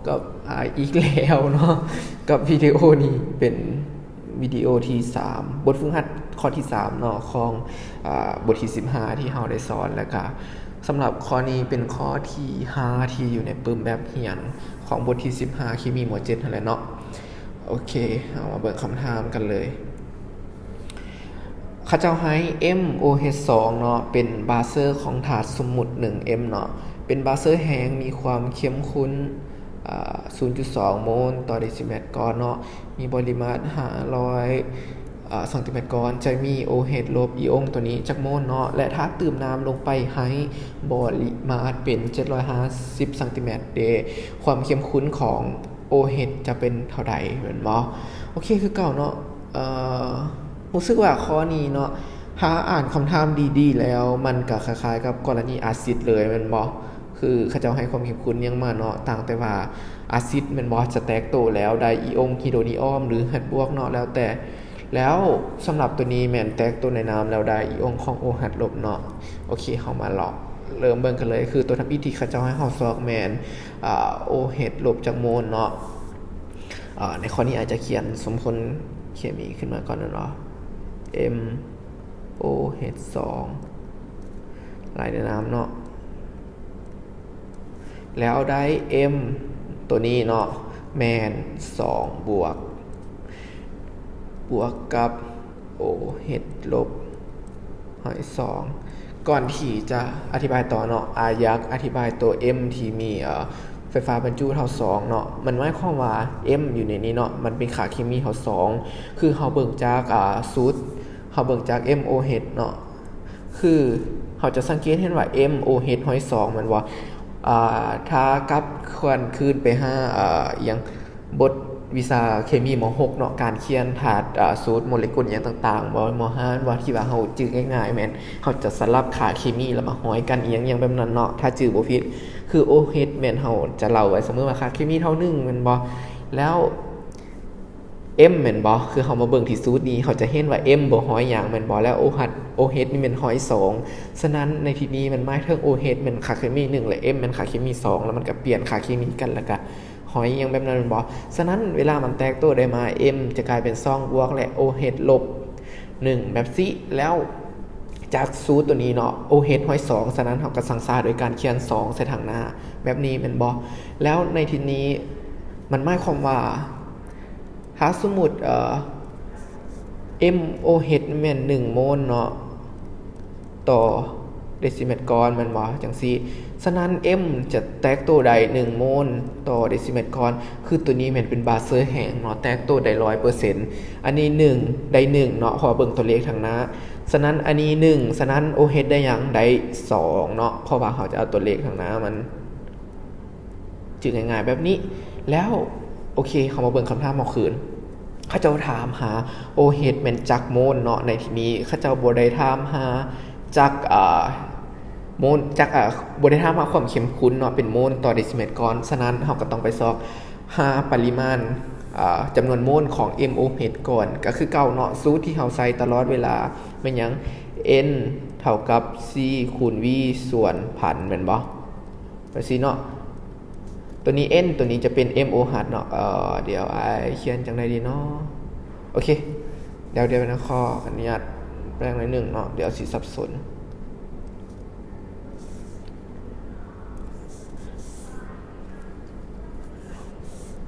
ກັບ ອາ ອີກແລ້ວເນາະ ກັບວິດີໂອນີ້ເປັນວິດີໂອທີສາມ ບົດຝຶກຫັດຂໍ້ທີສາມເນາະ ຂອງ ອາ ບົດທີສິບຫ້າທີ່ເຮົາໄດ້ສອນ ແລ້ວກະສຳລັບຂໍ້ນີ້ເປັນຂໍ້ທີຫ້າທີ່ຢູ່ໃນປຶ້ມແບບຮຽນຂອງບົດທີສິບຫ້າ ເຄມີ ມໍເຈັດ ຫັ້ນແຫຼະເນາະ. ໂອເຄ ເຮົາມາເບິ່ງຄຳຖາມກັນເລີຍ. ເຂົາເຈົ້າໃຫ້ ເອັມໂອເອັດສອງເນາະ ເປັນບາເຊີຂອງທາດສົມມຸດໜຶ່ງເອັມເນາະ ເປັນບາເຊີແຮງ ມີຄວາມເຂັ້ມຂຸ້ນ ອາ ສູນຈຸດສອງໂມນຕໍ່ເດຊິແມັດກ້ອນເນາະ ມີບໍລິມາດຫ້າຮ້ອຍ ອາ ຊັງຕີແມັດກ້ອນ ຈະມີໂອເອັດລົບອີອົງໂຕນີ້ຈັກໂມນເນາະ ແລະ ຖ້າຕື່ມນ້ຳລົງໄປໃຫ້ບໍລິມາດເປັນເຈັດຮ້ອຍຫ້າສິບຊັງຕີແມັດເດ ຄວາມເຂັ້ມຂຸ້ນຂອງໂອເອັດຈະເປັນເທົ່າໃດແມ່ນບໍ່? ໂອເຄ ຄືເກົ່າເນາະ ເອີ ຮູ້ສຶກວ່າຂໍ້ນີ້ເນາະ ຖ້າອ່ານຄຳຖາມດີໆແລ້ວ ມັນກະຄ້າຍໆກັບກໍລະນີອາຊິດເລີຍແມ່ນບໍ່? ຄືເຂົາເຈົ້າໃຫ້ຄວາມເຂັ້ມຂຸ້ນຫຍັງມາເນາະ ຕ່າງແຕ່ວ່າອາຊິດແມ່ນບໍ່ ຈະແຕກໂຕແລ້ວໄດ້ອີອົງຮີໂດຣນີອອມ ຫຼື ແອັດບວກເນາະ ແລ້ວແຕ່. ແລ້ວສຳລັບໂຕນີ້ແມ່ນແຕກໂຕໃນນ້ຳແລ້ວໄດ້ອີອົງຂອງໂອແອັດລົບເນາະ. ໂອເຄ ເຮົາມາລອງເລີ່ມເບິ່ງກັນເລີຍ ຄືໂຕທຳອິດທີ່ເຂົາເຈົ້າໃຫ້ເຮົາຊອກແມ່ນ ອາ ໂອເອັດລົບຈັກໂມນເນາະ. ອາ ໃນຂໍ້ນີ້ອາດຈະຂຽນສົມຜົນເຄມີຂຶ້ນມາກ່ອນເນາະ ເອັມໂອເອັດສອງ ລາຍແນະນຳເນາະ ແລ້ວໄດ້ເອັມໂຕນີ້ເນາະ ແມ່ນສອງບວກ ບວກກັບໂອເອັດລົບ ຮ້ອຍສອງ ກ່ອນທີ່ຈະອະທິບາຍຕໍ່ເນາະ ອາ ຢາກອະທິບາຍໂຕເອັມທີ່ມີ ເອີ ໄຟຟ້າບັນຈຸເທົ່າສອງເນາະ ມັນໝາຍຄວາມວ່າເອັມຢູ່ໃນນີ້ເນາະ ມັນເປັນຄ່າເຄມີເທົ່າສອງ ຄືເຮົາເບິ່ງຈາກ ອາ ສູດ ເຮົາເບິ່ງຈາກເອັມໂອເອັດເນາະ ຄືເຮົາຈະສັງເກດເຫັນວ່າເອັມໂອເອັດຮ້ອຍສອງແມ່ນບໍ່? ອາ ຖ້າກັບເຄື່ອນຄືນໄປຫາ ອາ ອີ່ຫຍັງ ບົດວິຊາເຄມີ ມໍຫົກເນາະ ການຂຽນທາດ ອາ ສູດໂມເລກຸນຫຍັງຕ່າງໆ ບໍ່ ມໍຫ້າ ແມ່ນບໍ່ ທີ່ວ່າເຮົາຈື່ງ່າຍໆ ແມ່ນເຮົາຈະສະຫຼັບຄ່າເຄມີແລ້ວມາຮ້ອຍກັນ ອີ່ຫຍັງໆແບບນັ້ນເນາະ ຖ້າຈື່ບໍ່ຜິດ. ຄືໂອເອັດແມ່ນເຮົາຈະເລົ່າໄວ້ສະເໝີວ່າຄ່າເຄມີເທົ່າໜຶ່ງແມ່ນບໍ່? ແລ້ວເອັມແມ່ນບໍ່? ຄືເຮົາມາເບິ່ງທີ່ສູດນີ້ ເຮົາຈະເຫັນວ່າເອັມບໍ່ຮ້ອຍຫຍັງແມ່ນບໍ່? ແລ້ວໂອເອັດ ໂອເອັດນີ້ແມ່ນຮ້ອຍສອງ ສະນັ້ນໃນທີ່ນີ້ມັນໝາຍເຖິງໂອເອັດແມ່ນຄ່າເຄມີໜຶ່ງ ແລະ ເອັມແມ່ນຄ່າເຄມີສອງ ແລ້ວມັນກະປ່ຽນຄ່າເຄມີກັນ ແລ້ວກະ ຫອຍອີ່ຫຍັງແບບນັ້ນແມ່ນບໍ່? ສະນັ້ນເວລາມັນແຕກໂຕໄດ້ມາ ເອັມຈະກາຍເປັນສອງບວກ ແລະ ໂອເອັດລົບໜຶ່ງ ແບບຊີ້. ແລ້ວຈາກສູດໂຕນີ້ເນາະ ໂອເອັດຮ້ອຍສອງ ສະນັ້ນເຮົາກະສັງສາໂດຍການຂຽນສອງໃສ່ທາງໜ້າແບບນີ້ແມ່ນບໍ່? ແລ້ວໃນທີ່ນີ້ມັນໝາຍຄວາມວ່າ ຖ້າສົມມຸດ ເອີ ເອັມໂອເອັດແມ່ນໜຶ່ງໂມນເນາະ ຕໍ່ເດຊິແມັດກ້ອນແມ່ນບໍ່? ຈັ່ງຊີ້ ສະນັ້ນເອັມຈະແຕກໂຕໄດ້ໜຶ່ງໂມນຕໍ່ເດຊິແມັດກ້ອນ ຄືໂຕນີ້ແມ່ນເປັນບາເຊີແຮງເນາະ ແຕກໂຕໄດ້ຮ້ອຍເປີເຊັນ ອັນນີ້ໜຶ່ງ ໄດ້ໜຶ່ງເນາະ ເພາະວ່າເບິ່ງຕົວເລກທາງໜ້າ ສະນັ້ນອັນນີ້ໜຶ່ງ ສະນັ້ນໂອເອັດໄດ້ຫຍັງ? ໄດ້ສອງເນາະ ເພາະວ່າເຮົາຈະເອົາຕົວເລກທາງໜ້າມັນ ຈື່ງ່າຍໆແບບນີ້. ແລ້ວ ໂອເຄ ເຮົາມາເບິ່ງຄຳຖາມເຮົາຄືນ. ເຂົາເຈົ້າຖາມຫາໂອເອັດແມ່ນຈັກໂມນເນາະ ໃນທີ່ນີ້ເຂົາເຈົ້າບໍ່ໄດ້ຖາມຫາຈັກ ເອີ ໂມນ ຈັກ ເອີ ບໍ່ໄດ້ຖາມຫາຄວາມເຂັ້ມຂຸ້ນເນາະ ເປັນໂມນຕໍ່ເດຊິແມັດກ້ອນ. ສະນັ້ນເຮົາກະຕ້ອງໄປຊອກຫາປະລິມານ ເອີ ຈຳນວນໂມນຂອງເອັມໂອເອັດກ່ອນ ກະຄືເກົ່າເນາະ ສູດທີ່ເຮົາໃຊ້ຕະຫຼອດເວລາແມ່ນຫຍັງ? ເອັນເທົ່າກັບຊີຄູນວີສ່ວນພັນແມ່ນບໍ່? ແບບຊີ້ເນາະ ໂຕນີ້ເອັນ ໂຕນີ້ຈະເປັນເອັມໂອເອັດເນາະ ເອີ ດຽວອ້າຍຂຽນຈັ່ງໃດດີເນາະ? ໂອເຄ ດຽວ ດຽວນະ ຂໍອະນຸຍາດແປງໜ້ອຍໜຶ່ງເນາະ ດຽວຊິສັບສົນ.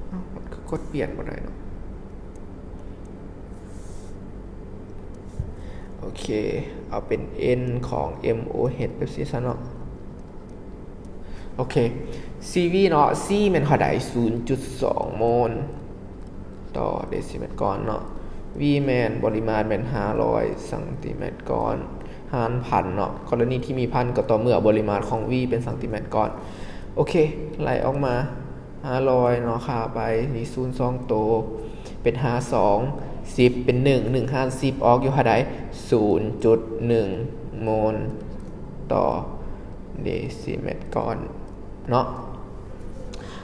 ເອົ້າ ມັນຄືກົດປ່ຽນບໍ່ໄດ້ເນາະ? ໂອເຄ ເອົາເປັນເອັນຂອງເອັມໂອເອັດແບບຊີ້ຊະເນາະ. ໂອເຄ ຊີວີເນາະ ຊີແມ່ນເທົ່າໃດ? ສູນຈຸດສອງໂມນຕໍ່ເດຊິແມັດກ້ອນເນາະ ວີແມ່ນ ບໍລິມາດແມ່ນຫ້າຮ້ອຍຊັງຕີແມັດກ້ອນ ຫານພັນເນາະ ກໍລະນີທີ່ມີພັນກໍຕໍ່ເມື່ອບໍລິມາດຂອງວີເປັນຊັງຕີແມັດກ້ອນ. ໂອເຄ ໄລ່ອອກມາ ຫ້າຮ້ອຍເນາະ ຄ່າໄປ ມີສູນສອງໂຕ ເປັນຫ້າສອງ ສິບ ເປັນໜຶ່ງ ໜຶ່ງຫານສິບອອກຢູ່ເທົ່າໃດ? ສູນຈຸດໜຶ່ງໂມນຕໍ່ເດຊິແມັດກ້ອນເນາະ.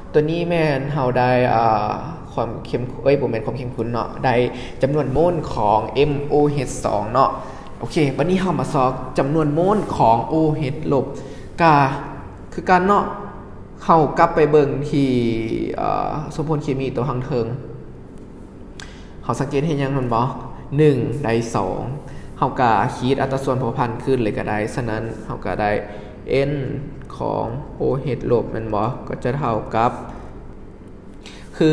ໂຕນີ້ແມ່ນເຮົາໄດ້ ອ່າ ຄວາມເຂັ້ມ ເອີຍ ບໍ່ແມ່ນຄວາມເຂັ້ມຂຸ້ນເນາະ ໄດ້ຈຳນວນໂມນຂອງເອັມໂອເອັດສອງເນາະ. ໂອເຄ ບັດນີ້ເຮົາມາຊອກຈຳນວນໂມນຂອງໂອເອັດລົບ ກະຄືກັນເນາະ. ເຮົາກັບໄປເບິ່ງທີ່ ເອີ ສົມຜົນເຄມີຕົວທາງເທິງ ເຮົາສັງເກດເຫັນຫຍັງແມ່ນບໍ່? ໜຶ່ງໄດ້ສອງ ເຮົາກະຄິດອັດຕາສ່ວນພົວພັນຂຶ້ນເລີຍກະໄດ້. ສະນັ້ນເຮົາກະໄດ້ N ຂອງ OH ລົບແມ່ນບໍ່? ກໍຈະເທົ່າກັບ ຄື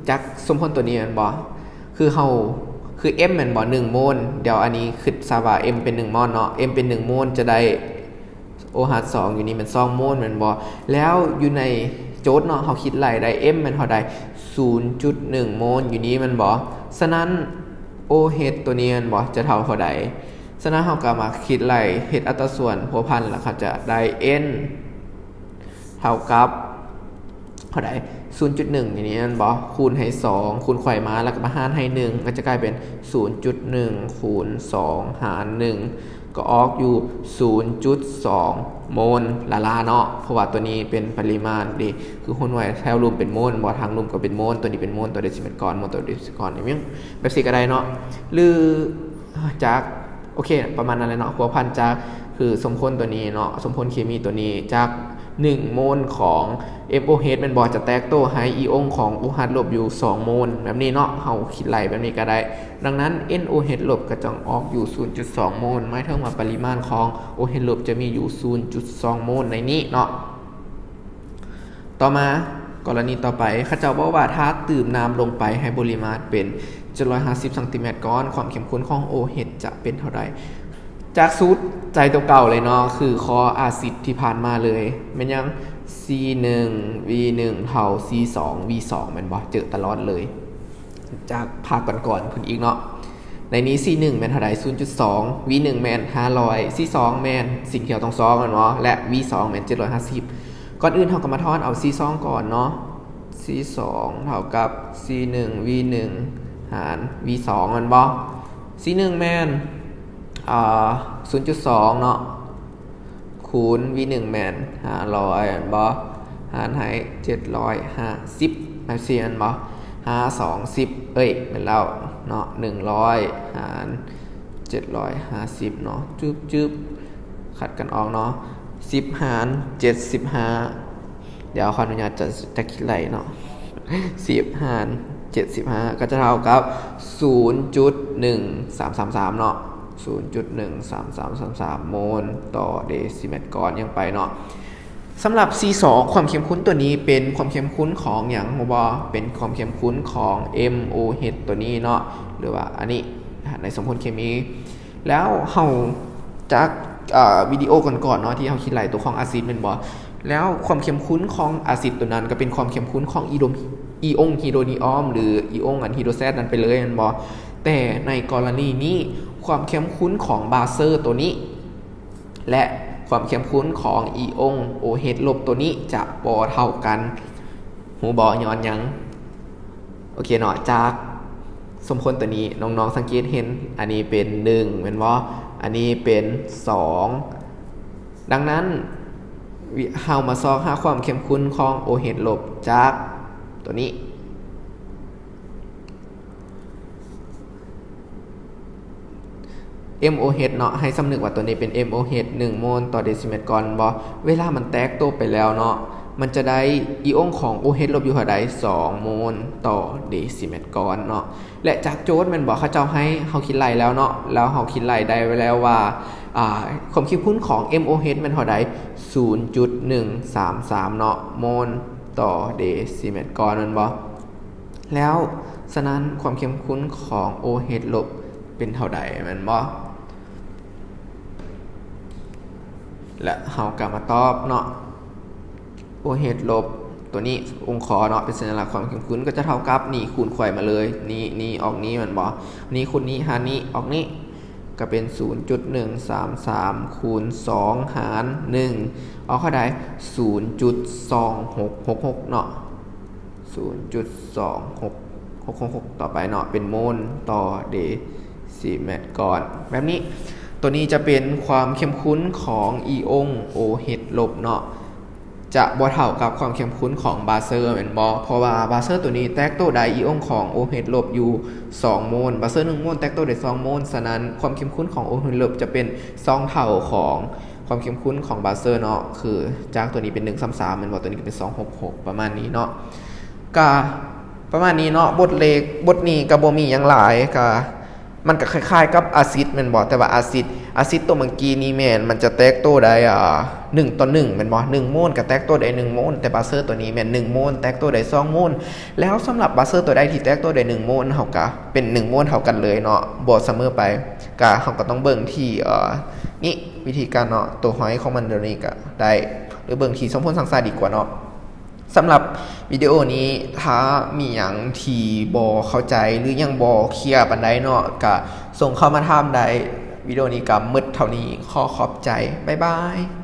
ຈາກສົມຜົນຕົວນີ້ແມ່ນບໍ່? ຄືເຮົາ ຄື M ແມ່ນບໍ່? ໜຶ່ງໂມນ. ດຽວອັນນີ້ຄິດຊະວ່າ M ເປັນໜຶ່ງໂມນເນາະ. M ເປັນໜຶ່ງໂມນ ຈະໄດ້ OH ສອງ ຢູ່ນີ້ແມ່ນສອງໂມນແມ່ນບໍ່? ແລ້ວຢູ່ໃນໂຈດເນາະ ເຮົາຄິດໄລ່ໄດ້ M ແມ່ນເທົ່າໃດ? ສູນຈຸດໜຶ່ງໂມນ ຢູ່ນີ້ແມ່ນບໍ່? ສະນັ້ນ OH ຕົວນີ້ແມ່ນບໍ່? ຈະເທົ່າເທົ່າໃດ? ສະນັ້ນເຮົາກະມາຄິດໄລ່ ເຮັດອັດຕາສ່ວນພົວພັນ ແລ້ວເຮົາຈະໄດ້ N ເທົ່າກັບເທົ່າໃດ? ສູນຈຸດໜຶ່ງ ຢູ່ນີ້ແມ່ນບໍ່? ຄູນໃຫ້ສອງ ຄູນໄຂມາ ແລ້ວກະມາຫານໃຫ້ໜຶ່ງ ກໍຈະກາຍເປັນສູນຈຸດໜຶ່ງ ຄູນສອງ ຫານໜຶ່ງ ກໍອອກຢູ່ສູນຈຸດສອງໂມນລ້າໆເນາະ. ເພາະວ່າຕົວນີ້ເປັນປະລິມານເດ້ ຄືຮູນໄວ້ແຖວລຸ່ມເປັນໂມນ ບໍ່ ທາງລຸ່ມກໍເປັນໂມນ ຕົວນີ້ເປັນໂມນຕໍ່ເດຊິແມັດກ້ອນ ໂມນຕໍ່ເດຊິແມັດກ້ອນ ອີ່ຫຍັງແບບຊີ້ກໍໄດ້ເນາະ. ຫຼືຈາກ ໂອເຄ ປະມານນັ້ນແຫຼະເນາະ. ພົວພັນຈາກ ຄືສົມຜົນຕົວນີ້ເນາະ ສົມຜົນເຄມີຕົວນີ້ ຈາກໜຶ່ງໂມນຂອງ MOH ແມ່ນບໍ່? ຈະແຕກໂຕໃຫ້ອີອົງຂອງ OH ລົບຢູ່ສອງໂມນ ແບບນີ້ເນາະ. ເຮົາຄິດໄລ່ແບບນີ້ກໍໄດ້. ດັ່ງນັ້ນ NOH ລົບກໍຕ້ອງອອກຢູ່ສູນຈຸດສອງໂມນ ໝາຍເຖິງວ່າປະລິມານຂອງ OH ລົບຈະມີຢູ່ສູນຈຸດສອງໂມນໃນນີ້ເນາະ. ຕໍ່ມາ ກໍລະນີຕໍ່ໄປ ເຂົາເຈົ້າບອກວ່າ ຖ້າຕື່ມນ້ຳລົງໄປໃຫ້ປະລິມານເປັນເຈັດຮ້ອຍຫ້າສິບຊັງຕີແມັດກ້ອນ ຄວາມເຂັ້ມຂຸ້ນຂອງ OH ຈະເປັນເທົ່າໃດ? ຈາກສູດໃຈຕົວເກົ່າເລີຍເນາະ ຄືຂໍ້ອາຊິດທີ່ຜ່ານມາເລີຍ ແມ່ນຫຍັງ? ຊີໜຶ່ງ ວີໜຶ່ງ ເທົ່າຊີສອງ ວີສອງ ແມ່ນບໍ່? ເຈີຕະຫຼອດເລີຍ. ຈາກພາກກ່ອນໆພຸ້ນອີກເນາະ. ໃນນີ້ ຊີໜຶ່ງແມ່ນເທົ່າໃດ? ສູນຈຸດສອງ ວີໜຶ່ງແມ່ນຫ້າຮ້ອຍ ຊີສອງແມ່ນ ສິ່ງທີ່ເຮົາຕ້ອງຊອກແມ່ນບໍ່? ແລະ ວີສອງແມ່ນເຈັດຮ້ອຍຫ້າສິບ. ກ່ອນອື່ນເຮົາກໍມາຖອນເອົາຊີສອງກ່ອນເນາະ. ຊີສອງເທົ່າກັບຊີໜຶ່ງ ວີໜຶ່ງ ຫານວີສອງແມ່ນບໍ່? ຊີໜຶ່ງແມ່ນ ອ່າ ສູນຈຸດສອງເນາະ ຄູນ ວີໜຶ່ງແມ່ນຫ້າຮ້ອຍແມ່ນບໍ່? ຫານໃຫ້ເຈັດຮ້ອຍຫ້າສິບ ແມ່ນຊີ້ແມ່ນບໍ່? ຫ້າສອງສິບ ເອີຍ ແມ່ນແລ້ວເນາະ ໜຶ່ງຮ້ອຍຫານເຈັດຮ້ອຍຫ້າສິບເນາະ ຈຶບໆ ຄັດກັນອອກເນາະ ສິບຫານເຈັດສິບຫ້າ ດຽວຂໍອະນຸຍາດຈະ ຈະຄິດໄລ່ເນາະ ສິບຫານເຈັດສິບຫ້າ ກໍຈະເທົ່າກັບສູນຈຸດໜຶ່ງສາມສາມສາມເນາະ ສູນຈຸດໜຶ່ງສາມສາມສາມສາມໂມນຕໍ່ເດຊິແມັດກ້ອນ ຍັງໄປເນາະ. ສຳລັບຊີສອງ ຄວາມເຂັ້ມຂຸ້ນຕົວນີ້ເປັນຄວາມເຂັ້ມຂຸ້ນຂອງຫຍັງຮູ້ບໍ່? ເປັນຄວາມເຂັ້ມຂຸ້ນຂອງ MOH ຕົວນີ້ເນາະ ຫຼືວ່າອັນນີ້ ໃນສົມຜົນເຄມີ. ແລ້ວເຮົາຈາກ ເອີ ວິດີໂອກ່ອນໆເນາະ ທີ່ເຮົາຄິດໄລ່ຕົວຂອງອາຊິດແມ່ນບໍ່? ແລ້ວຄວາມເຂັ້ມຂຸ້ນຂອງອາຊິດຕົວນັ້ນ ກໍເປັນຄວາມເຂັ້ມຂຸ້ນຂອງອີດົມ ອີອົງຮີໂດຣນີອອມ ຫຼື ອີອົງອັນຮີໂດຣແຊດນັ້ນໄປເລີຍແມ່ນບໍ່? ແຕ່ໃນກໍລະນີນີ້ ຄວາມເຂັ້ມຂຸ້ນຂອງບາເຊີຕົວນີ້ ແລະ ຄວາມເຂັ້ມຂຸ້ນຂອງອີອົງ OH ລົບຕົວນີ້ຈະບໍ່ເທົ່າກັນ. ຮູ້ບໍ່? ຍ້ອນຫຍັງ? ໂອເຄເນາະ ຈາກສົມຜົນຕົວນີ້ ນ້ອງໆສັງເກດເຫັນ ອັນນີ້ເປັນໜຶ່ງແມ່ນບໍ່? ອັນນີ້ເປັນສອງ. ດັ່ງນັ້ນ ເຮົາມາຊອກຫາຄວາມເຂັ້ມຂຸ້ນຂອງ OH ລົບຈາກຕົວນີ້ MOH ເນາະ ໃຫ້ສຳນຶກວ່າຕົວນີ້ເປັນ MOH ໜຶ່ງໂມນຕໍ່ເດຊິແມັດກ້ອນບໍ່? ເວລາມັນແຕກໂຕໄປແລ້ວເນາະ ມັນຈະໄດ້ອີອົງຂອງ OH ລົບຢູ່ເທົ່າໃດ? ສອງໂມນຕໍ່ເດຊິແມັດກ້ອນເນາະ ແລະ ຈາກໂຈດແມ່ນບໍ່? ເຂົາເຈົ້າໃຫ້ເຮົາຄິດໄລ່ແລ້ວເນາະ ແລ້ວເຮົາຄິດໄລ່ໄດ້ໄວ້ແລ້ວວ່າ ອ່າ ຄວາມເຂັ້ມຂຸ້ນຂອງ MOH ແມ່ນເທົ່າໃດ? ສູນຈຸດໜຶ່ງສາມສາມເນາະ ໂມນຕໍ່ເດຊິແມັດກ້ອນແມ່ນບໍ່? ແລ້ວ ສະນັ້ນ ຄວາມເຂັ້ມຂຸ້ນຂອງ OH ລົບເປັນເທົ່າໃດແມ່ນບໍ່? ແລະ ເຮົາກໍມາຕອບເນາະ OH ລົບ ຕົວນີ້ອົງຄໍເນາະ ເປັນສັນຍະລັກຄວາມເຂັ້ມຂຸ້ນ ກໍຈະເທົ່າກັບນີ້ ຄູນໄຂມາເລີຍ ນີ້ ນີ້ອອກນີ້ແມ່ນບໍ່? ນີ້ຄູນນີ້ຫານນີ້ອອກນີ້ ກໍເປັນສູນຈຸດໜຶ່ງສາມສາມຄູນສອງຫານໜຶ່ງ ອອກເທົ່າໃດ? ສູນຈຸດສອງຫົກຫົກຫົກເນາະ ສູນຈຸດສອງຫົກຫົກຫົກ ຕໍ່ໄປເນາະ ເປັນໂມນຕໍ່ເດຊິແມັດກ້ອນ ແບບນີ້. ຕົວນີ້ຈະເປັນຄວາມເຂັ້ມຂຸ້ນຂອງອີອົງ OH ລົບເນາະ ຈະບໍ່ເທົ່າກັບຄວາມເຂັ້ມຂຸ້ນຂອງບາເຊີແມ່ນບໍ່? ເພາະວ່າບາເຊີຕົວນີ້ແຕກໂຕໄດ້ອີອົງຂອງ OH ລົບຢູ່ສອງໂມນ ບາເຊີໜຶ່ງໂມນແຕກໂຕໄດ້ສອງໂມນ ສະນັ້ນ ຄວາມເຂັ້ມຂຸ້ນຂອງ OH ລົບຈະເປັນສອງເທົ່າຂອງ ຄວາມເຂັ້ມຂຸ້ນຂອງບາເຊີເນາະ ຄືຈາກຕົວນີ້ເປັນໜຶ່ງສາມສາມແມ່ນບໍ່ ຕົວນີ້ກໍເປັນສອງຫົກຫົກ ປະມານນີ້ເນາະ ກະປະມານນີ້ເນາະ ບົດເລກ ບົດນີ້ກໍບໍ່ມີຫຍັງຫຼາຍ ກະມັນກໍຄ້າຍໆກັບອາຊິດແມ່ນບໍ່ ແຕ່ວ່າອາຊິດ ອາຊິດຕົວເມື່ອກີ້ນີ້ແມ່ນມັນຈະແຕກໂຕໄດ້ ອາ ໜຶ່ງຕໍ່ໜຶ່ງແມ່ນບໍ່ ໜຶ່ງໂມນກໍແຕກໂຕໄດ້ໜຶ່ງໂມນ ແຕ່ບາເຊີຕົວນີ້ແມ່ນໜຶ່ງໂມນແຕກໂຕໄດ້ສອງໂມນ ແລ້ວສຳລັບບາເຊີຕົວໃດທີ່ແຕກໂຕໄດ້ໜຶ່ງໂມນ ເຮົາກໍເປັນໜຶ່ງໂມນເທົ່າກັນເລີຍເນາະ ບໍ່ສະເໝີໄປ ກະເຮົາກໍຕ້ອງເບິ່ງທີ່ ເອີ ນີ້ ວິທີການເນາະ ຕົວຫອຍຂອງມັນໂຕນີ້ກໍໄດ້ ຫຼືເບິ່ງທີ່ສົມຜົນສັງສາດີກວ່າເນາະ. ສຳລັບວິດີໂອນີ້ ຖ້າມີຫຍັງທີ່ບໍ່ເຂົ້າໃຈ ຫຼືຍັງບໍ່ເຄຍປານໃດເນາະ ກະສົ່ງເຂົ້າມາຖາມໄດ້. ວິດີໂອນີ້ກໍໝົດເທົ່ານີ້ ຂໍຂອບໃຈ ບາຍບາຍ.